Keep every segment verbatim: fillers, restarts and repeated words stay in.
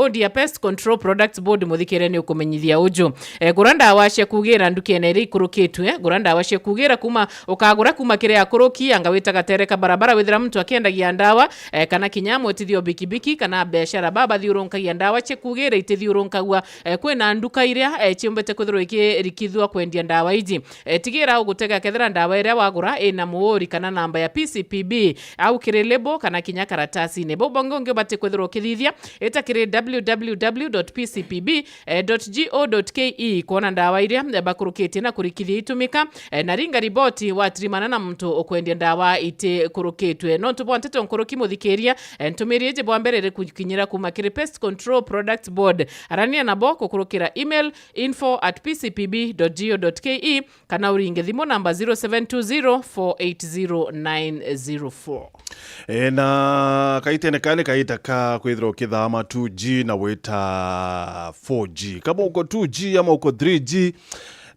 Board ya Pest Control Products Board, muthikire, ni ukumenyithia uju. Eh, gura ndawa cia kugira ndukene iria ikurukitue, gura ndawa cia kugira kuma, ukagura kuma kiri akuruki, anga wita gatere ka barabara, withira muntu akiendagia ndawa, eh, kana kinya mwitithio bikibiki, kana biashara babathiurunkagia ndawa cia kugira itithiurunkagua. Eh, kwina nduka iria, eh, ciumbite kwithirwa ikirikithua kwendia ndawa iji. Eh, tigira ugutega kethira ndawa iria wagura ina muuri kana namba ya P C P B au kiri lebo kana kinya karatasine. Bau bangi ungi ubati kwithirwa ukithithia, ita kiri www.pcpb.go.ke kwona ndawa iria, eh, bakurukitie na kurikithia itumika, eh, na ringa riboti watirimana na muntu ukwendia ndawa itikurukitue. Nontu bwa nteto nkuruki, muthikiria, eh, ntumiri iji bwa mbere iri kukinyira kuma kiri Pest Control Products Board. Arania nabo kukurukira email info at pcpb.go.ke kana uringe thimu namba zero seven two zero four eight zero nine zero four. E, na kaitene kani kaita ka kwithirwa ukithama two G na wita four G. Kama uko two G ama uko three G,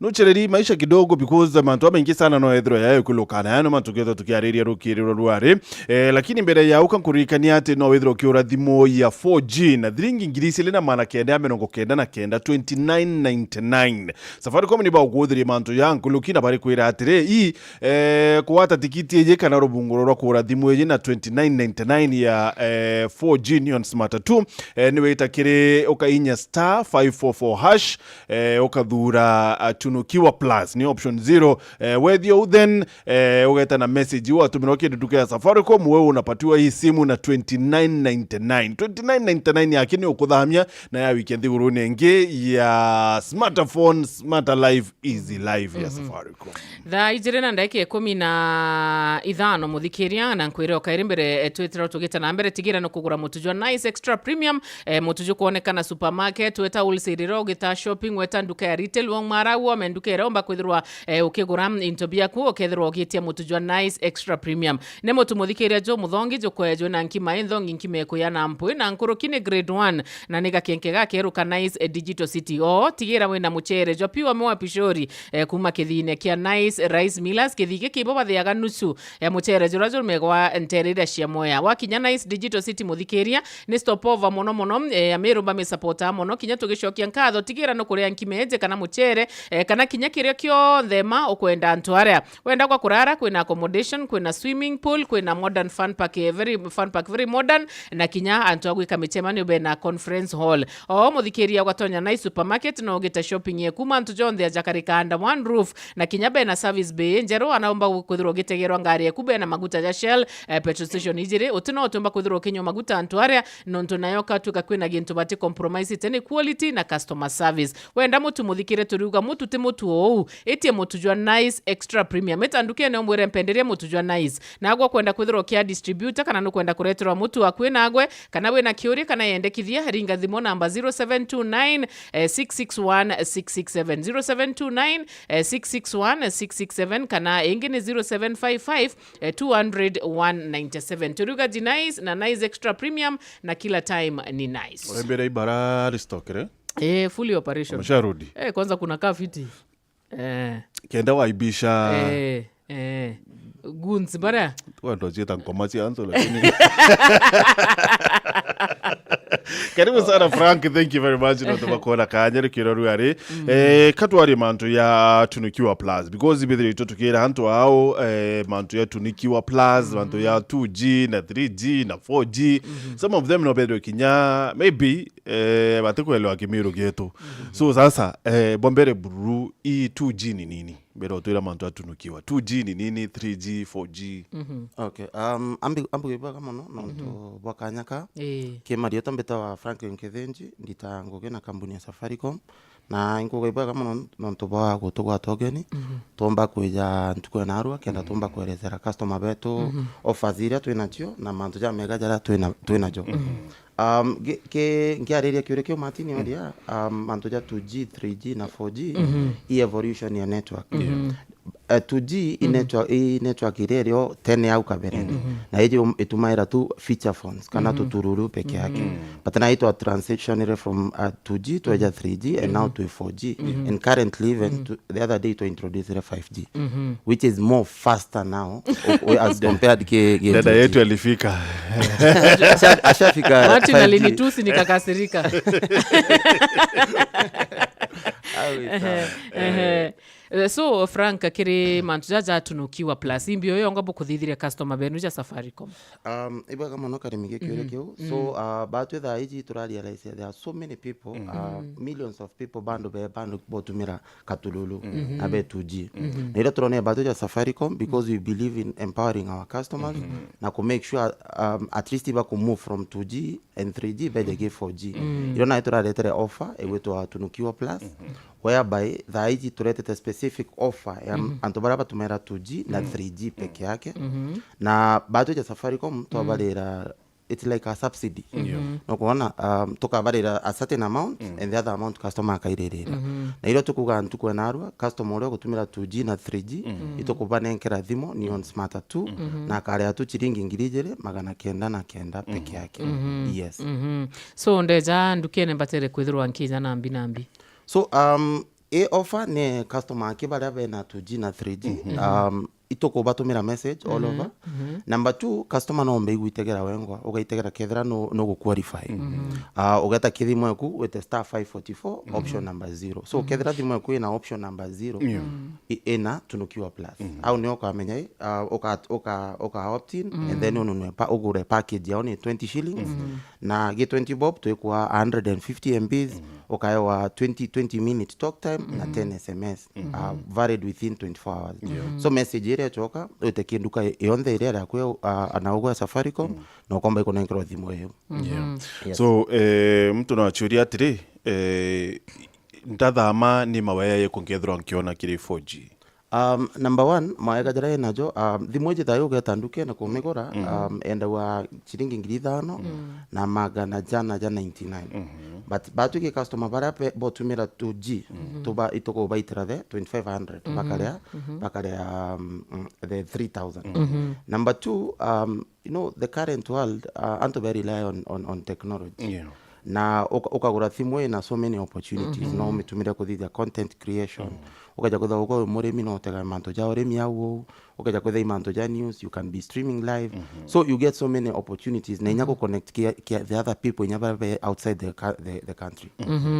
nuchereri maisha kidogo, because mantu amaingi sana no ethirwa yayo kulukana. Yano mantu ketho tukiariria rukiri rwa rwari. E, lakini mbere ya uka nkuririkania ati no withirwa ukiura thimu ya four G na thiringi ngiri iciri na magana kenda ya mirongo kenda na kenda, twenty nine ninety nine. Safaricom ni bagukuthiria mantu ja nkuluki na bari kwira atiri, i, eh, kugwata tikiti iji kana rubunguro rwa kugura thimu iji na twenty nine ninety nine ya, eh, four G Neon Smarter two, eh, ni wita kiri ukainya star five four four hash, eh, ukathura, ah, Tunukiwa Plus, ni option zero. Eh, wethia u then, eh, ugeta na message, watumirwa kindu nduka ya Safaricom, wewe unapatiwa hii simu na twenty nine ninety nine. Twenty nine ninety nine yake ni ukuthamia na ya wikia nthigurune ingi ya smartphone, smarter life, easy life ya Safaricom. Thaa ijiri na ndagika ikumi na ithano, muthikiria, na nkwire o kairi mbere, eh, twitira tugita na mbere, tigira no kugura mutu jwa Nice Extra Premium, eh, mutu jwa kuonekana supermarket, weta wholesale iria ugita shopping, weta nduka ya retail, wong mara uo, me nduka iria umba kwithirwa, eh, ukigura into biaku, ukethirwa ugitia mutu jwa Nice Extra Premium. Ni mutu muthikiria jo muthongi, jukwe jwina nkima inthongi, nkima ikuya na mpwi, na nkuruki ni grade one, na ni gakenke gakeru ka Nice, eh, Digital City. Oo, tigira wina muchere jwa pure moa pishori, eh, kuma kithine kia Nice Rice Millers. Kithi giki bo bathiaga nusu ya muchere jura jurumegwa ntere iria cia moya. Wakinya Nice Digital City, muthikiria, ni stopover mono mono, eh, ya Meru bamisupportaa mono. Kinya tugicokia nkatho, tigira no kuria nkima iji kana muchere, eh, kana kinya kiria kionthe ma ukwenda antu aria. Wenda gwa kurara, kwina accommodation, kwina swimming pool, kwina modern fun park, eh, very, fun park very modern, na kinya antu a gwika micemanio bena conference hall. Oo, muthikiria, gwatonya Nice Supermarket, no ugite shopping ye kuma antu jonthe ajakarika under one roof, na kinya bena service bay njeru, anaumba kwithirwa ugitegerwa ngari eku bena maguta ja Shell, eh, petrol station ijiri, uti no utumba kwithirwa ukinywa maguta antu aria, nontu nayo katuika kwina gintu bati compromise ite ni quality na customer service. Wenda mutu, muthikire, turiuga mutu ti mutu ou, itie mutu jwa Nice Extra Premium. Ita ndukene umwire, mpenderie mutu jwa Nice. Nagwo kwenda kwithirwa ukia distributor kana nukwenda kureterwa mutu akui nagwe, kana wina kiuria kana yendekithia, ringa thimu namba zero seven two nine, eh, six six one, six six seven, zero seven two nine, eh, six six one, six six seven, kana ingi ni zero seven five five, eh, two hundred, one ninety seven. Turiuga ji Nice na Nice Extra Premium, na kila time ni Nice. Urembere ibara ristokere? Eh, fully operational. Umesharudi? Eh, kwanza kuna kaa fiti. Eh. Kenda waibisha. Eh, eh. Goons, bara? Watu wacieta ngoma cia anzo, lakini karibu sana, Frank, thank you very much. No tuba kuona kanya rikiro ruari. Eh, katwari mantu ya Tunukiwa Plus, because bithire itu tukira antu ao, eh, mantu ya Tunukiwa Plus, mantu ya two G na three G na four G. Some of them no bethwe kinya maybe, eh, batikwelewa Kimiru gietu. So sasa, eh, bombere bururu, i two G ni nini? Mbere utwira mantu atunukiwa. Two G ni nini, three G, four G? Okay, um, ambi, ambi gwibwaga mono nontu bwa kanya ka. Eh. Kimarieta mbitawa Franklin Kithinji, ndita ngugi na kambuni ya Safaricom. Na inkuga ibwega mono nontu bwa gutugwata ugeni. Twomba kwija ntuku ya narua kenda twomba kwerethera customer betu offers iria twinacio na mantu jamega jaria twina, twinajo. Um, gi-, ki-, nkiariria kiuria kiu Martin oria, um, mantu ja two G, three G na four G, i evolution ya network. Eh, uh, two G i network, i network iria irio tene au kaberene. Na iji um- itumaira tu feature phones kana tutururu peke yake. But na itwa transitionire from uh, two G twaja three G and now to four G. And currently even to, the other day twa introducire five G, which is more faster now o- o- as compared ki, ki Dada two G. Yetu alifika. Asha- ashafika Martin five G. Alinitusi nikakasirika. Awi sawa. Ehe. Eh, so, Frank, kiri mantu jaja jatunukiwa plus, imbi uyu yonga bukuthithiria customer benu ja Safaricom? Um, ibwega mono Karimi gi kiuria kiu. So, uh, batwi thaa iji turarealize there are so many people, uh, millions of people bando be bando botumira katululu na be two G. Na iria turonea batwi ja Safaricom because we believe in empowering our customers na ku make sure um, at least iba ku move from two G and three G beje gi four G. Irio nayo turaretere offer igwitwa Tunukiwa Plus, whereby thaa iji turetete specific offer ya antu baria batumira two G na three G peke yake. Na batwi ja Safaricom twabarira, it's like a subsidy. No kuona, um, tukabarira a certain amount and the other amount customer akairirira. Na irio tukuga ntuku ena arua, customer uria ugutumira two G na three G, itukubanenkera thimu Neon Smarter two na akaria tu chiringi ngiri ijiri magana kenda na kenda peke yake. Yes. So, ndeja ndukene mbatere kwithirwa nkinya nambi nambi? So, um, i offer ni customer aki baria bena two G na three G, um, itukubatumira message all over. Number two, customer no umbe igwitegera wengwa, ugaitegera kethira no, no gu qualify. Uh, ugeta kithimu eku wite star five forty-four, option number zero. So, kethira thimu eku ina option number zero, i- ina Tunukiwa Plus. Au nio ukamenya, i, uh, uka, uka, uka opt in, and then ununue pa, ugure package yao ni twenty shillings. Na gi twenty bob twikwa a hundred and fifty M Bs, ukaewa twenty, twenty minute talk time na ten S M S, uh, valid within twenty-four hours. So message iria icoka, wite kinduka yonthe iria iri akui, uh, ana ugwe Safaricom, na ukomba ikunenkerwa thimu iyo. Yeah. Yes. So, eh, mtu no achuria atiri, eh, ndathama ni mawega yeku ngethirwa nkiona kiri four G? Um, number one, mawega jaria inajo, um, thimu iji thayo ugeta ndukene kumigura, um, endagwa chiringi ngiri ithano na magana jana ja ninety-nine. But batwiki customer baria pe- botumira two G, tuba itukubaitira the twenty-five hundred, bakaria, bakaria, um, mm, the three thousand. Number two, um, you know, the current world, uh, antu be rely on, on, on technology. Yeah. Na uka- ukagura thimu ina so many opportunities. No umitumire kuthithia content creation. Ukeja kwithirwa uko wi murimi, no utega mantu ja urimi au uu. Ukeja kwithirwa i mantu ja news, you can be streaming live. So you get so many opportunities na inya ku connect ki, ki the other people inya baria be outside the, ca- the, the country.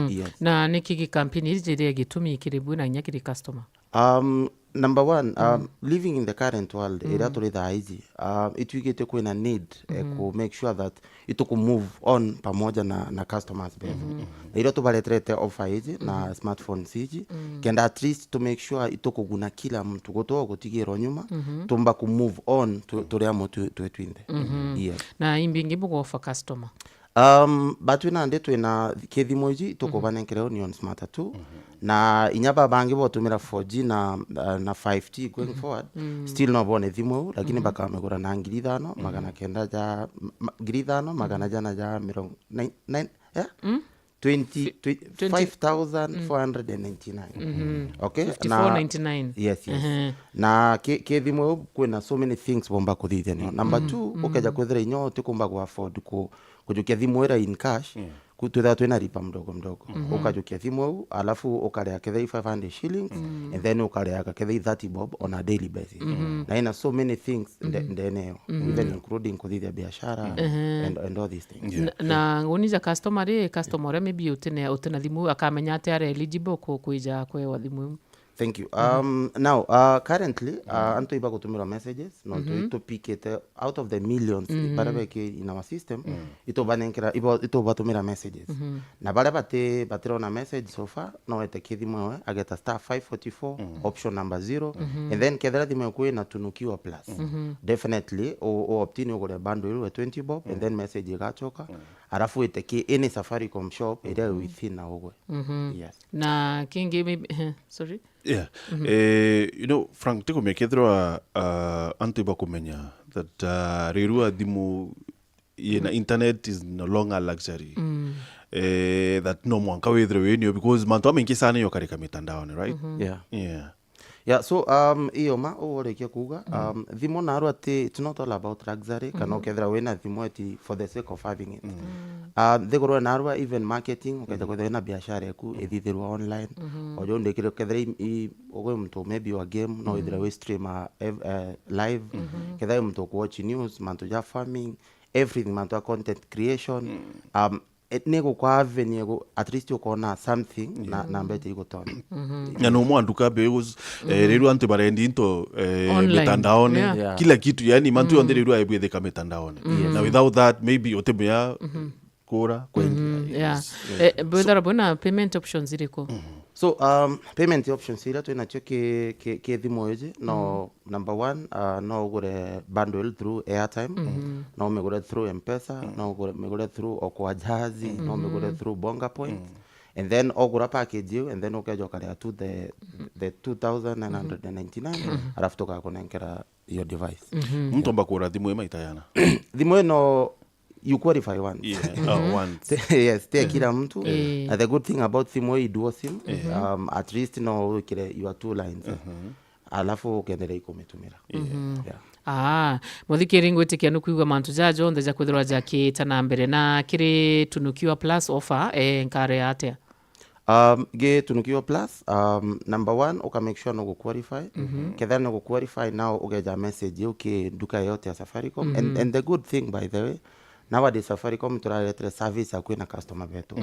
Yes. Na niki gi campaign iji jiria gitumi kiri bui na inya kiri customer? Um, number one, um, living in the current world iria turi thaa iji, um, itwigite kwina need, eh, ku make sure that ituku move on pamoja na, na customers betu. Na iria tubareterete offer iji na smartphones iji, kenda at least to make sure itukuguna kila mtu, gutwa gutigirwa nyuma, tumba ku move on tu- turi amwe tu- twi twinthe. Yes. Na imbi ingi bugofa customer? Um, batwi nandi twina kithimu iji itukubanenkere Neon Smarter two. Na inya babangi botumira four G na, uh, na five G going forward, still no bone thimu iu, lakini bakamigura na ngiri ithano, magana kenda ja, ma- ngiri ithano, magana jana ja mirongo, nine, nine, yeah? Twenty, twe- twenty. Five thousand four hundred and ninety-nine. Okay? Fifty-four ninety-nine. Yes, yes. Ehe. Na ki- kithimu iu kwina so many things bomba kuthithia nio. Number two, ukeja kwithira inya utikumba ku afford ku- kujukia thimu ira in cash, ku- twithira twina ripa mdogo mdogo. Ukajukia thimu au, alafu ukarea kethira i five hundred shillings, and then ukarea kethira i thirty bob on a daily basis. Na ina so many things nde- ndene iyo, even including kuthithia biashara and, and all these things. Yeah. Na, na nguni ja customer ri, customer uria maybe utine- utina thimu, akamenya atia ari eligible ku- kwija kwewa thimu iu? Thank you. Um, now, uh, currently, uh, antu ibagutumirwa messages, no tu- tupikite out of the millions baria beki in our system, itubanenkera, ibo- itubatumira messages. Na baria bati- batirona message so far, no wete kithimu ewe, ageta star five forty-four, option number zero, and then kethira thimu eku ina Tunukiwa Plus, definitely, u- u opt in ugure bundle iwe twenty bob, and then message igachoka, arafu wite ki any Safaricom shop iria within na ugwe. Yes. Na kingi maybe, eh, sorry. Yeah. Eh, you know, Frank, tikumia kethirwa, uh, antu ibakumenya that, uh, rirua thimu yina internet is no longer a luxury. Eh, that no mwanka withirwe winio because mantu amaingi sana yokarika mitandaoni, right? Yeah. Yeah. Yeah, so, um, iyo ma urikia kuuga, um, thimu narua ti, it's not all about luxury, kana ukethira wina thimu eti for the sake of having it. Uh, nthiguru narua even marketing, ukeja kwithira wina biashara yaku ithithirwa online. Ojo ndikire kethira i, i, ugwe muntu maybe wa game, no ithire wi stream, uh, ev-, uh, live. Kethira wi muntu ku watch news, mantu ja farming, everything, mantu ja content creation. Um, eh, ni gukwa avenue gu-, at least ukona something na, na mbecha igutona. Na no mwa nduka be us, eh, riu antu barendi into, eh, online, mitandaone, yeah, kila kitu, yani mantu yonthe riu aibwithika mitandaone. Na without that, maybe utimenya kura kwendia. Mm, yeah. Yes. Eh, bwithara bwina payment options iriku? So, um, payment options iria twinacio ki, ki, ki thimu iji, no, number one, uh, no ugure bundle through airtime, no umigure through M-Pesa, no ugure, migure through Okoa Jazi, no umigure through Bonga Point. And then ogura package iu, and then ukeja ukaria tu the, the two thousand nine hundred and ninety-nine, alafu tugakunenkera your device. Muntu omba kugura thimu ii maita yana? Thimu ino, you qualify once. Yeah, uh, once. Yes, ti kila mtu. Eh. And the good thing about thimu ii dual sim, um, at least no wikire your two lines. Alafu ukenderea ikumitumira. Yeah. Ah, muthikiri, ngwitikia nukwigua mantu jaa jonthe jakwithirwa jakiita na mbere. Na kiri Tunukiwa Plus offer, eh, nkare atia? Um, gi Tunukiwa Plus, um, number one, uka make sure no gu qualify. Kethira no gu qualify, now ugeja message iu ki nduka yote ya Safaricom. And, and the good thing, by the way, nowadays Safaricom turaretere service akui na customer betu.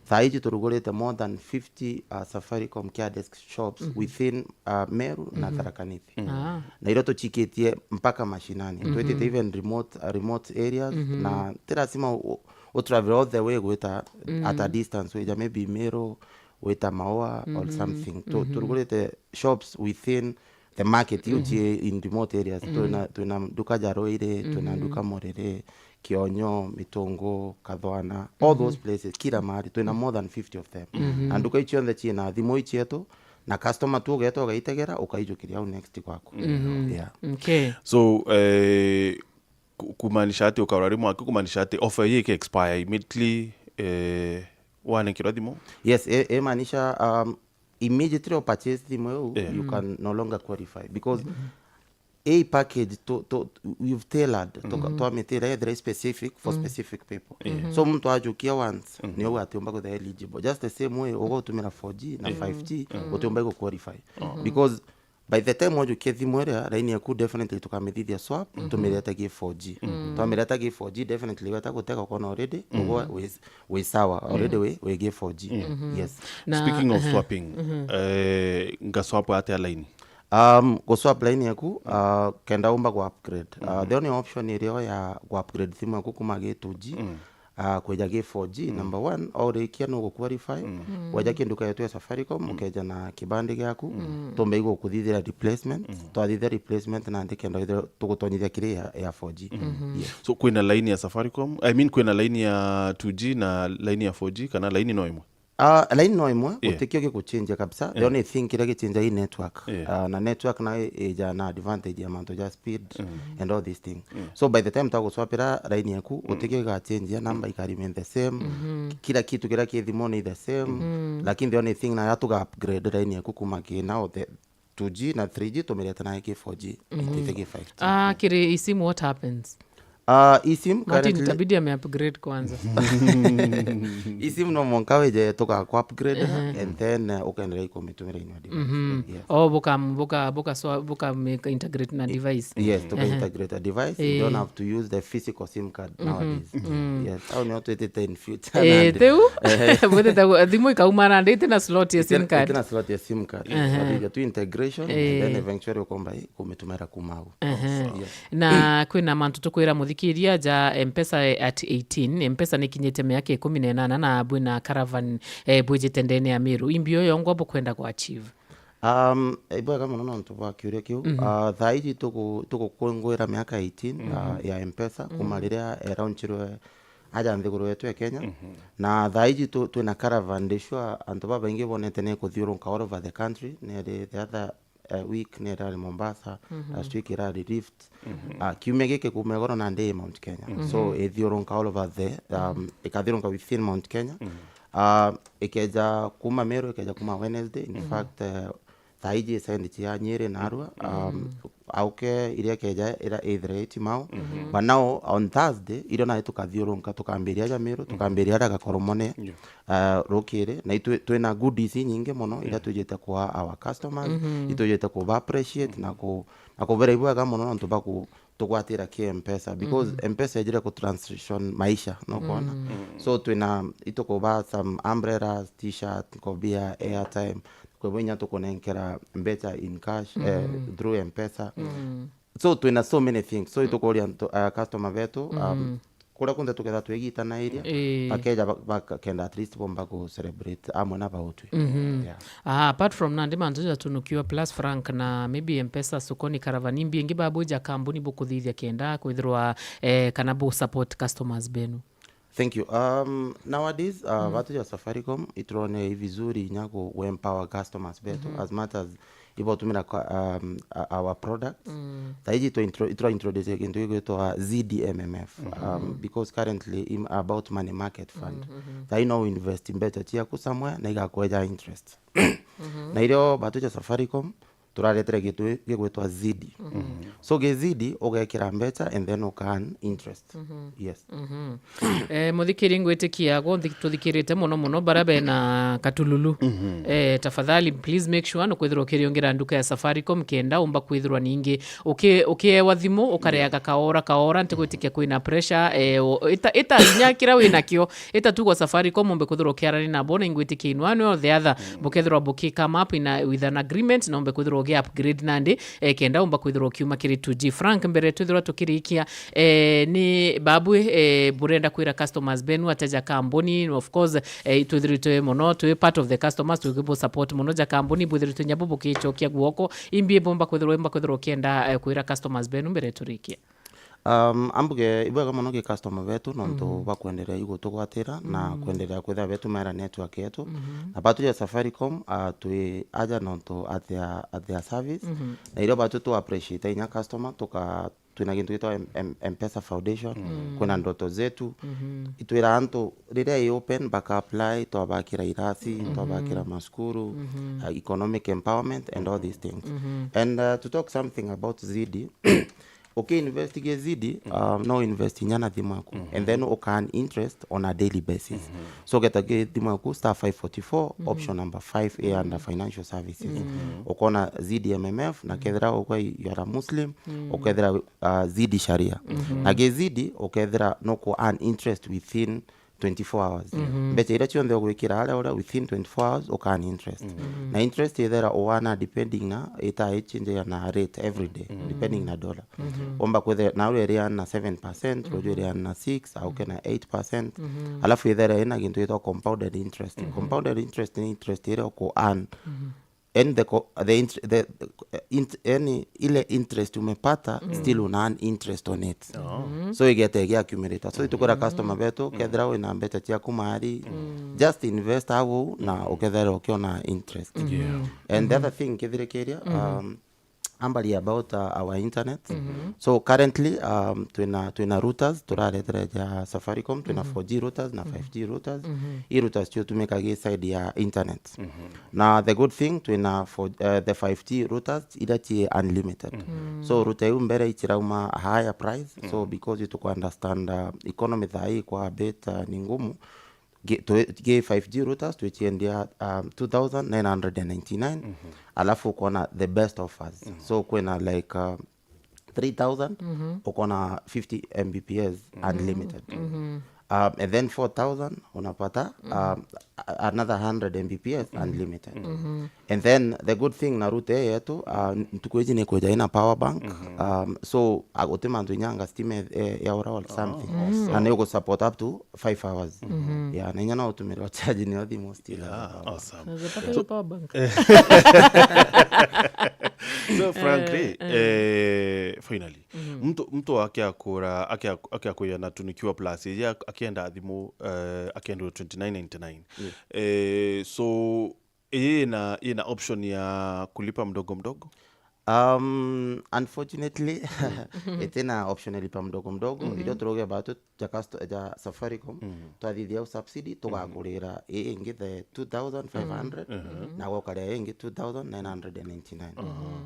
Thaa iji turugurite more than fifty, uh, Safaricom Care Desk shops within, uh, Meru na Tharaka Nithi. Ah. Na iria tuchikitie mpaka mashinani. Twitite even remote, uh, remote areas, na ti lazima u-, u travel all the way gwita at a distance, wija maybe Meru, wita Maua or something. Tu-, turugurite shops within the market, iu ci in remote areas. Twina, twina nduka ja Ruiri, twina nduka Muriri, Kionyo, Mitungu, Kathwana, all those places, kila mahali. Twina more than fifty of them. Na nduka icio nthe ciina thimu ii cietu, na customer tu ugeeta ugaitegera, ukaijukiria au next kwaku. Yeah. Okay. So, eh, ku-, kumaanisha ati ukaura rimu aki, kumaanisha ati offer ii ike expire immediately, eh, wanenkerwa thimu? Yes, i, imaanisha, um, immediately u purchase thimu iu, yeah, you can no longer qualify because ii package to, to, you've tailored, to, twamitira ethira specific for specific people. Yeah. So muntu ajukia once, ni ugu atiumba kwithira eligible. Just the same way, uga utumira four G na five G, utiumba igu qualify. Because by the time wajukia thimu iria, line yaku definitely tukamithithia swap, tumirete gi four G. Twamireta gi four G, definitely weta gutega ukona already, ugu wi, wi sawa, already wi, wi gi four G. Yes. Na, speaking of swapping, eh, nga swap atia line? Um, gu swap line yaku, uh, kenda umba gu upgrade. Uh, the only option irio ya gu upgrade thimu yaku kuma gi two G, uh, kwija gi four G, number one, urikia no gu qualify, waja ki nduka yetu ya Safaricom, ukeja na kibandi giaku, tumbe igukuthithira replacement, twathithia replacement nandi kenda withira tugutonyithia kiri ya, ya four G. Yes. So, kwina line ya Safaricom, I mean, kwina line ya two G na line ya four G, kana line no imwe? Ah, line no imwe, yeah, gutikio giguchenjia kabisa. Yeah. The only thing kiria gichenjia i network. Yeah. Ah, na network nayo i-, ija na advantage ya mantu ja speed and all these things. Yeah. So by the time taguswapira line yaku, gutikio gigachenjia, number ika remain the same. Kila kitu kiria ki thimuni i the same. Lakini the only thing nayo tuga upgrade line yaku kuma ki now the two G na three G tumirete nayo ki four G, itite ki five G. Ah, kiri isimu, what happens? Ah, isimu Martin, currently itabidi ame upgrade kwanza. Isimu no mwanka weje tuka ku upgrade, and then, uh, ukendelea ikumitumira inwa device. Yes. Oh, buka, buka, buka, so, buka make integrate na device. Yes, tuka integrate a device. You don't have to use the physical SIM card nowadays. Yes, au ni watu etete in future. Eh, nandi. Teu? Bwetete thimu ikauma nandi, itina slot ya SIM card. Itina slot ya SIM card. Ehe. Ikathithia tu integration, and then eventually ukomba, eh, kumitumira kuma au. Ehe. Yes. Na kwina mantu tukwira muthikiria ja M-Pesa at eighteen. M-Pesa ni kinyite miaka ikumi na inana na bwina caravan, eh, bwijite ndene ya Meru. Imbi uyo yongwa bukwenda ku achieve? Um, ibwega mono nontu bwa kiuria kiu. Ah, thaa iji tugu-, tugukungwira miaka eighteen, ah, ya M-Pesa, kuma riria elaunchirwe aja nthiguru yetu ya Kenya. Na thaa iji tu-, twina caravan, ndi sure antu babaingi bonete ni kuthiurunka all over the country. Neri the other, uh, week ni irari Mombasa, last week irari Rift. Ah, kiumia giki kuma igoro nandi i Mount Kenya. So, ithiurunka all over the, um, ikathiurunka within Mount Kenya. Ah, ikeja kuma Meru, ikeja kuma Wednesday. In fact, uh, thaa iji side cia Nyeri na Arua, um, auke iria keja ira ithire iti mau. But now on Thursday, irio nayo tukathiurunka, tukambiria aja Meru, tukambiria aja Gakoromone, uh, rukiri. Na itwi-, twina goodies inyingi mono iria twijite kwa our customers, itwijite kuba appreciate na ku-, na kubera ibwega mono nontu ba ku-, tugwatira ki Mpesa, because Mpesa ejire ku transition maisha, no kwona. So twina, itukuba some umbrellas, t-shirt, nkobia, airtime, kwebo inya tukunenkera mbeca in cash, eh, through Mpesa. So twina so many things. So itukuria ntu-, uh, customer betu, um, kuria kunthe tuketha twigitana iria, Ii. bakeja ba-, bakenda at least bomba ku celebrate amwe na bautwi. Yeah. Ah, apart from nandi mantu jatunukiwa plus Frank na maybe Mpesa sokoni caravan, imbi ingi babwija kambuni bukuthithia kenda kwithirwa, eh, kana bu support customers benu? Thank you. Um, nowadays, uh, batu ja Safaricom iturone i vizuri inya ku, ku empower customers betu as much as ibotumira kwa, um, a-, our products. Thaa iji twa intro-, itwa introduce kintu gigwitwa Z D M M F, um, because currently im about money market fund. Thaa ino invest mbeca ciaku somewhere na igakweja interest. Na irio batu ja Safaricom turaretere gitu gigwitwa Z D. So gi Z D ugekira mbeca and then uka earn interest. Yes. Eh, muthikiri, ngwitikia gwo nthi-, tuthikirite mono mono bara bena katululu. Eh, tafadhali, please make sure nukwithirwa ukiriungira nduka ya Safaricom kenda umba kwithirwa ningi uki-, ukiewa thimu ukareaga kaora kaora, ntigwitikia kwina pressure, eh, o-, ita, ita inya kira wina kio, ita tu gwa Safaricom umbe kwithirwa ukiarania nabo, na ingwitikia in one way or the other, bukethirwa buki come up in a, with an agreement, na umbe kwithirwa ugi upgrade nandi, eh, kenda umba kwithirwa ukiuma kiri two G. Frank, mbere twithirwa tukirikia, eh, ni babwi, eh, burenda kwira customers benu atia ja kambuni? Of course, eh, twithiritwe mono, twi part of the customers, tugibu support mono ja kambuni, bwithiritwe nyabu bukichokia guoko, imbi bomba kwithirwa, imba kwithirwa ukienda, eh, kwira customers benu mbere turikia? Um, ambuge ibwega mono ki customer betu nontu bwa kwenderea igutugwatira na kwenderea kwithira betumaira network yetu. Na batu ja Safaricom, uh, twi aja nontu at their, at their service. Na irio batu tu appreciate inya customer, tuka twina gintu gitwa M-, M-, Mpesa Foundation, kwina Ndoto Zetu. Itwira antu riria i open baka apply, twabakira irasi, twabakira masukuru, uh, economic empowerment and all these things. And, uh, to talk something about Z D, uki invest gi Z D, uh, no invest inya na thimu yaku. And then uka earn interest on a daily basis. So ugeta gi thimu yaku star five forty-four, option number five, A under financial services. Ukona Z D M M F, na kethira ukwa you are a Muslim, ukethira, uh, Z D Sharia. Na gi Z D ukethira no ku earn interest within twenty-four hours. Mbeca iria cionthe ugwikira aria uria within twenty-four hours uka earn interest. Na interest ithera uana depending na ita ichinjia na rate every day, depending na dollar. Omba kwithira na uri iri earn na seven percent, ruju iri earn na six, au kena eight percent. Alafu ithera ina gintu gitwa compounded interest. Compounded interest ni interest iria uku earn. And the co-, the int-, the, uh, int-, yani ile interest umepata, still una earn interest on it. So igeta igi accumulator. So itukwira customer betu, kethira wina mbeca ciaku mari, just invest au na ukethera ukiona interest. And the other thing, kithirikiria, um, ambari about, uh, our internet. So currently, um, twina, twina routers, turaretera ja Safaricom, twina four G routers na five G routers. I routers cio tumikaga side ya internet. Na the good thing, twina four, uh, the five G routers, iria ci unlimited. So router iu mbere icirauma a higher price. So because tuku understand, uh, economy thaa hii kwa bit, uh, ni ngumu, gi-, twi-, gi five G routers twiciendia, um, two thousand nine hundred and ninety-nine. Alafu ukona the best offers. So kwina like, uh, three thousand, ukona fifty M B P S unlimited. Um, and then four thousand unapata, um, a-, another hundred M B P S unlimited. And then the good thing na router yetu, uh, ntuku iji ni kuja ina power bank. Um, so, uh, guti mantu inyanga stima e-, e-, yaura or something. Na ni ugu support up to five hours. Yeah, na inya no utumire charge ni thimu still. Yeah, awesome. Unaweza pata hiyo power bank. So, frankly, eh, finally, mtu, mtu akiakura, akia-, akiakuya na Tunikiwa Plus, yeye ak-, akienda thimu, eh, akienda twenty-nine ninety-nine. Eh, so, yeye ina, ina option ya kulipa mdogo mdogo? Um, unfortunately, itina option ya lipa mdogo mdogo. Irio turoge batu ja custo-, ja Safaricom, twathithia au subsidy, tugagurira ii ingi the two thousand five hundred, na gukaria ii ingi two thousand nine hundred and ninety-nine.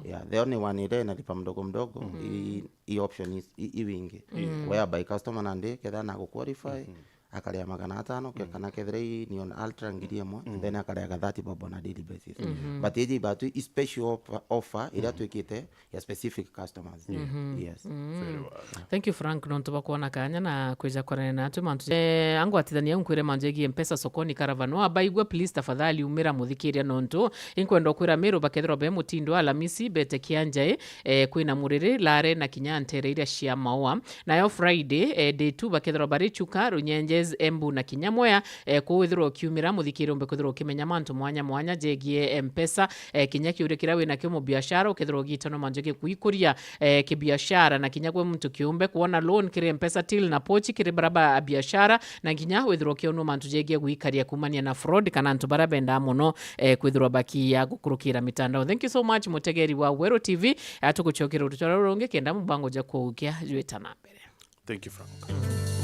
Yeah, the only one iria ina lipa mdogo mdogo, i, i option is, i, i wingi. Whereby customer nandi ketha na gu qualify, akaria magana atano, ke-, kana kethira i ni on ultra ngiri imwe, then akariaga thirty bob on a daily basis. But iji batu i special offer, offer iria twikite ya specific customers. Yes. Very well. Thank you, Frank, nontu bwa kwona kanya na kwija kwarania natwe mantu. Eh, angwatithania nkwire mantu jegie Mpesa sokoni Caravan. Wabaigua, please, tafadhali umira muthikiria, nontu inkwenda kwira Meru bakethirwa be mutindo Alamisi bete Kianjai, eh, kwina Muriri, Lare na kinya ntere iria cia Maua. Nayo Friday, eh, day two bakethirwa bari Chuka, Runyenjes, Embu na kinya Mwea, eh, kuu withirwa ukiumira muthikiri umbe kwithirwa ukimenya mantu mwanya mwanya jegie Mpesa, eh, kinya kiuria kiria winakio mubiashara, ukethirwa ugitanwa mantu jegie kuikuria, eh, kibiashara, na kinya gwe muntu kiumbe kwona loan kiri Mpesa Till na Pochi kiri bara ba biashara, na kinya withirwa ukionwa mantu jegie gwikaria kumania na fraud kana antu bara bendaa muno, eh, kwithirwa bakiya gukurukira mitandao. Thank you so much, mutegeri wa Weru T V. Atugucokera uruchora rurungi kenda mubango ja kuukia jwita na mbere. Thank you, Frank.